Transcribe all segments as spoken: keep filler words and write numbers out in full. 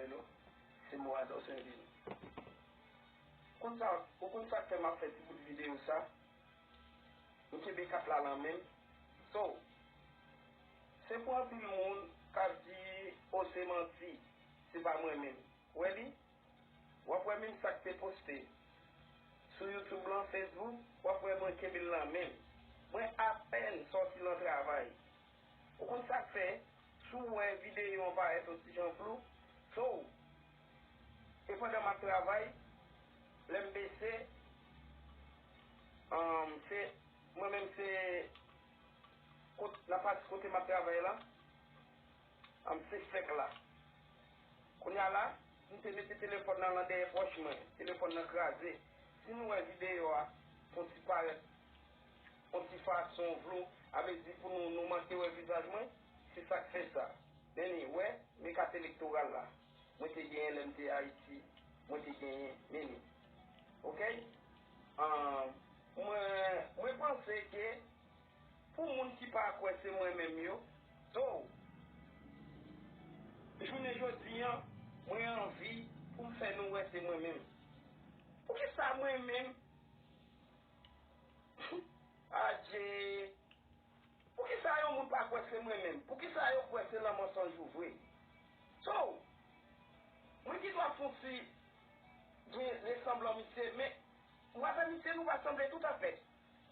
Hello, se Mourad Osenvil. Konn sa, ou konn sa k fè m ap fè ti bout videyo sa? M kenbe kat la nan men m. So, se pou anpil moun k ap di, o, se manti, se pa mwen menm. Ou wè li? W ap wè menm sa k te poste sou YouTube lan, Facebook, w ap wè mwen kenbe l nan men m. Mwen apèn sòti nan travay. Ou konn sa k fè, si w wè videyo an parèt yon ti jan flou, so, e pandan m ap travay, lè m bese, um, se, mwen menm se, kot, nan pati kote m ap travay la, um, se sèk la. Kounye a la, m te mete telefòn nan lan dèyè pòch mwen, telefòn nan kraze. Si nou wè videyo a, fon ti parèt yon ti fason flou, a vle di pou nou, nou manke wè vizaj mwen, se sa k fè sa. Men li, wè, men kat elektoral la. Mwen te genyen lè m te Ayiti, mwen te genyen, men li. Oke? Ahn, mwen, mwen panse ke pou moun ki pa kwè se mwen menm yo, so, jounen jodi an, mwen anvi pou m fè nou wè se mwen menm. Poukisa mwen menm? Adje! Poukisa yon moun pa kwè se mwen menm? Poukisa yo kwè se Lanmò San Jou vre? So, mwen ki dwa fon ti gen resanblan misye, men w avè misye nou pa sanble toutafè.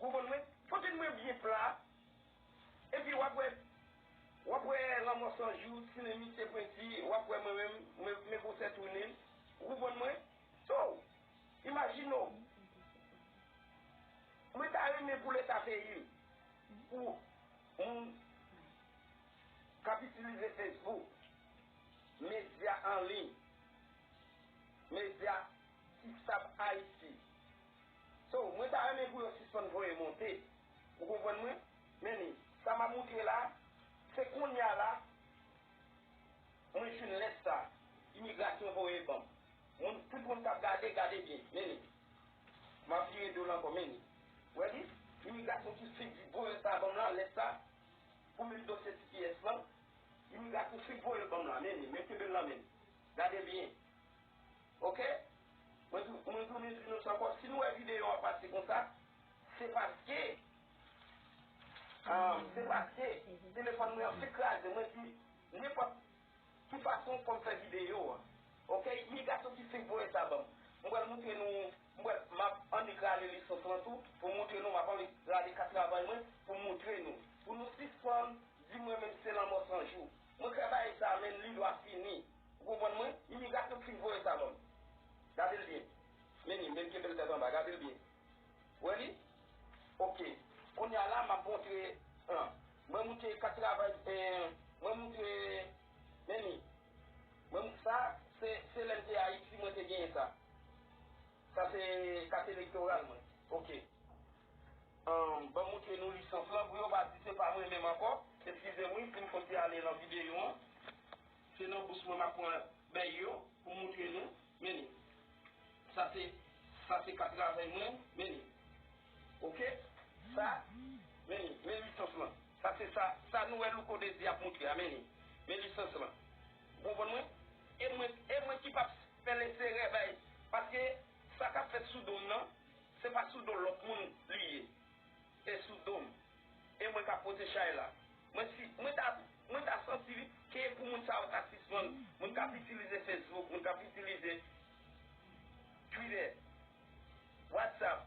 Ou konprann mwen? Foto mwen byen pla, epi w ap wè, w ap wè Lanmò San Jou, tinen misye pwenti, w ap wè mwen menm, mwen, men gwosè twounen. Ou konprann mwen? So, imajine w, mwen ta renmen pou Leta peyi m, pou moun k ap itilize Facebook, medya an liy, medya ki stab Ayiti. So, mwen ta renmen pou yo sispann voye monte. Ou konprann mwen? Men li, sa m ap moutre la, se kounye a la, mwen jwenn lèt sa, imigrasyon voye ban m. Moun, tout moun k ap gade, gade byen. Men li. M ap vire do l ankò, men li. Wè li? Imigrasyon ki fèk di voye sa ban m la, lèt sa, pou menm dosye T P S lan, imigrasyon fèk voye l ban m la, men li, men kenbe l nan men m. Gade byen. Oke? Mwen tou, mwen tounen di nou sa ankò, si nou wè videyo a pase konsa, se paske, ah, se paske telefòn mwen an fèk kraze, mwen di, nenpòt ki fason pou m fè videyo a. Oke, imigrasyon ki fèk voye sa ban m. M pral moutre nou, m pral, m ap annik rale lisans lan tou, pou moutre nou, m ap annik rale kat travay mwen, pou moutre nou. Pou nou sispann di mwen menm se Lanmò San Jou. Mwen travay sa, men li dwa fini. Ou konprann mwen? Imigrasyon fèk voye sa ban m. Gade l byen. Men li, men kenbe l tèt anba, gade l byen. Wè li? Oke. Kounye a la, m ap montre, an. Mwen moutre kat travay, eh, mwen moutre, men li. Mwen, sa, se, se lè m te Ayiti, mwen te genyen sa. Sa se kat elektoral mwen. Oke. Ahn, ban m moutre nou lisans lan, pou yo pa di se pa mwen menm ankò. Eskize m wi, pou m fon ti ale nan videyo an. Se nan bous mwen m ap pran bèy yo, pou m moutre nou. Men li. Sa se, sa se kat travay mwen, men li. Oke? Sa, men li, men lisans lan. Sa se sa, sa nou wè Louko Dezi ap moutre a, men li. Men lisans lan. Ou konprann mwen? E mwen, e mwen ki p ap fè leserè bay. Paske sa k ap fèt sou do m nan, se pa sou do lòt moun li ye. Se sou do m. E mwen k ap pote chay la. Mwen si, mwen ta, mwen ta santi ke pou moun sa yo ta sispann, moun k ap itilize Facebook, moun k ap itilize Twitter, WhatsApp.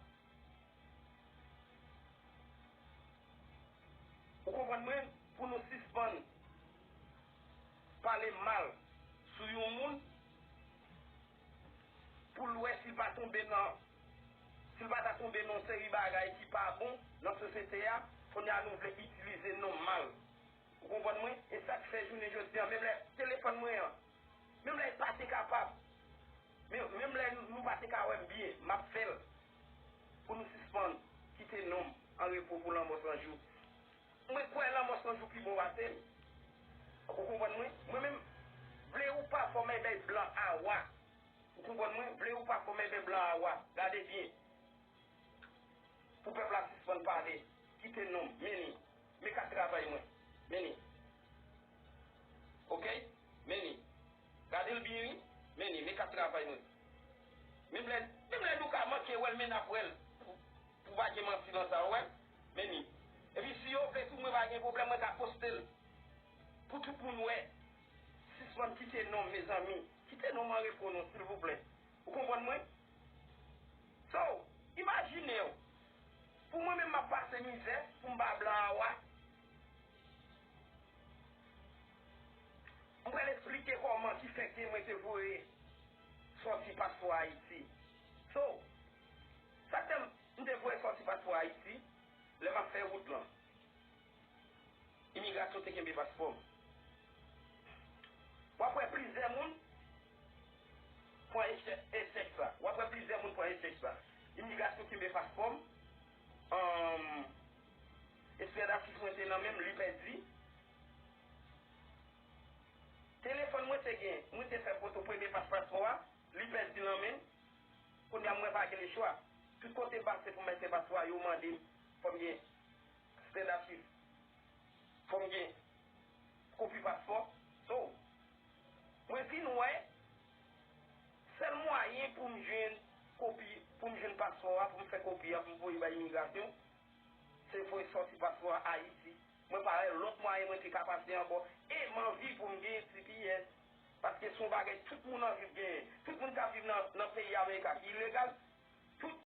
Ou konprann mwen? Pou nou sispann pale mal sou yon moun, pou l wè si l pa tonbe nan, si l pa ta tonbe nan yon seri bagay ki pa bon nan sosyete a, kounye a nou vle itilize non m mal. Ou konprann mwen? E sa k fè jounen jodi a, menm lè telefòn mwen an, menm lè l pa te kapab, men, menm lè nou, nou pa te ka wè m byen, m ap fè l. Pou nou sispann kite non m an repo pou Lanmò San Jou. Mwen kwè Lanmò San Jou pi bon pase m. Ou konprann mwen? Mwen menm, vle ou pa, fò m bay blan a wa. Ou konprann mwen? Vle ou pa, fò m bay blan a wa. Gade byen. Pou pèp la sispann pale. Kite non m. Men li. Men kat travay mwen. Men li. Oke? Men li. Gade l byen, wi. Men ni, men ka travay mwen. Menm lè, menm lè nou ka manke wè l, men n ap wè l. Pou, pou pa gen manti nan sa, ou wè. Men ni. Epi si yo vle tou, mwen pa gen pwoblèm, mwen ka poste l. Pou tout moun wè. Sispann kite non m, mezanmi. Kite non m an repo non, silvouplè. Ou konprann mwen? So, imajine w, pou mwen menm m ap pase mizè, pou m pa blan awa. M pral eksplike kòman ki fè ke mwen te voye sòti paspò Ayiti. So, sa k fè m te voye sòti paspò Ayiti, lè m ap fè wout lan. Imigrasyon te kenbe paspò m. W ap wè plizyè moun pran echèk, echèk sa. W ap wè plizyè moun pran echèk sa. Imigrasyon kenbe paspò m. Anm, espèdafis mwen te nan men m, li pèdi. Telefòn mwen te gen, mwen te fè foto premye paj paspò a, li pèdi nan men m. Kounye a mwen pa gen lechwa. Tout kote m pase pou m mete paspò a, yo mande m fò m gen espèdafis. Fò m gen kopi paspò. So, mwen vin wè, sèl mwayen pou m jwenn kopi, pou m jwenn paspò a, pou m fè kopi a, pou m voye bay imigrasyon, se voye sòti paspò a Ayiti. Mwen pa wè lòt mwayen mwen te ka pase ankò. E m anvi pou m gen T P S. Paske se yon bagay tout moun anvi genyen. Tout moun k ap viv nan, nan peyi Amerika ki ilegal, tout